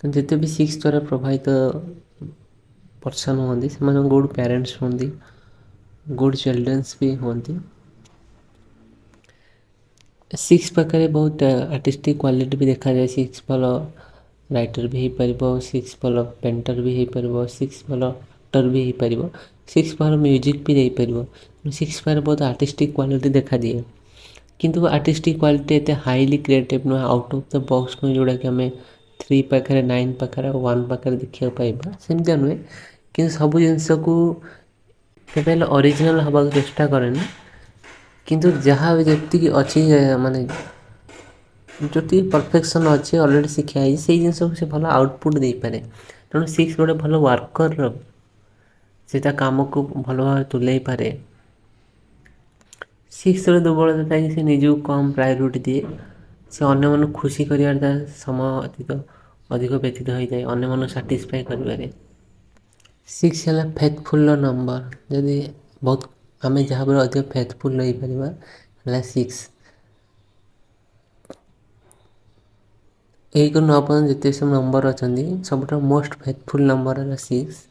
ତେଣୁ ଯେତେ ବି ସିକ୍ସ ଦ୍ୱାରା ପ୍ରଭାବିତ ପର୍ସନ୍ ହୁଅନ୍ତି, ସେମାନେ ଗୁଡ଼୍ ପ୍ୟାରେଣ୍ଟସ୍ ହୁଅନ୍ତି, ଗୁଡ଼୍ ଚିଲଡ୍ରେନ୍ସ ବି ହୁଅନ୍ତି। ସିକ୍ସ ପାଖରେ ବହୁତ ଆର୍ଟିଷ୍ଟିକ୍ କ୍ୱାଲିଟି ବି ଦେଖାଯାଏ। ସିକ୍ସ ଭଲ ରାଇଟର୍ ବି ହେଇପାରିବ, ସିକ୍ସ ଭଲ ପେଣ୍ଟର୍ ବି ହେଇପାରିବ, ସିକ୍ସ ଭଲ ଆକ୍ଟର୍ ବି ହେଇପାରିବ, ସିକ୍ସ ଭଲ ମ୍ୟୁଜିକ୍ ବି ଦେଇପାରିବ। ସିକ୍ସ ପାଖରେ ବହୁତ ଆର୍ଟିଷ୍ଟିକ୍ କ୍ୱାଲିଟି ଦେଖାଦିଏ, କିନ୍ତୁ ଆର୍ଟିଷ୍ଟିକ୍ କ୍ୱାଲିଟି ଏତେ ହାଇଲି କ୍ରିଏଟିଭ୍ ନୁହେଁ, ଆଉଟ୍ ଅଫ୍ the box ନୁହେଁ, ଯେଉଁଟାକି ଆମେ ଥ୍ରୀ ପାଖରେ, ନାଇନ୍ ପାଖରେ, ୱାନ୍ ପାଖରେ ଦେଖିବାକୁ ପାଇବା, ସେମିତିଆ ନୁହେଁ। କିନ୍ତୁ ସବୁ ଜିନିଷକୁ କେବେ ହେଲେ ଅରିଜିନାଲ୍ ହେବାକୁ ଚେଷ୍ଟା କରେନି, କିନ୍ତୁ ଯାହା ବି ଯେତିକି ଅଛି, ମାନେ ଯେତିକି ପରଫେକ୍ସନ୍ ଅଛି, ଅଲରେଡ଼ି ଶିଖା ହେଇଛି, ସେଇ ଜିନିଷକୁ ସେ ଭଲ ଆଉଟପୁଟ୍ ଦେଇପାରେ। ତେଣୁ ସିକ୍ସ ଗୋଟେ ଭଲ ୱାର୍କର, ସେ ତା କାମକୁ ଭଲ ଭାବରେ ତୁଲେଇ ପାରେ। ସିକ୍ସର ଦୁର୍ବଳତା ଥାଏ କି ସେ ନିଜକୁ କମ୍ ପ୍ରାୟୋରିଟି ଦିଏ। ସେ ଅନ୍ୟମାନଙ୍କୁ ଖୁସି କରିବାରେ ତା ସମୟ ଅଧିକ ବ୍ୟତୀତ ହୋଇଯାଏ, ଅନ୍ୟମାନଙ୍କୁ ସାଟିସ୍ଫାଏ କରିବାରେ। ସିକ୍ସ ହେଲା ଫେଥଫୁଲ୍ର ନମ୍ବର। ଯଦି ବହୁତ ଆମେ ଯାହା ଉପରେ ଅଧିକ ଫେଥଫୁଲ୍ ରହିପାରିବା, ହେଲା ସିକ୍ସ। 1ରୁ 9 ପର୍ଯ୍ୟନ୍ତ ଯେତିକି ସବୁ ନମ୍ବର ଅଛନ୍ତି, ସବୁଠାରୁ ମୋଷ୍ଟ ଫେଥଫୁଲ୍ ନମ୍ବର ହେଲା ସିକ୍ସ।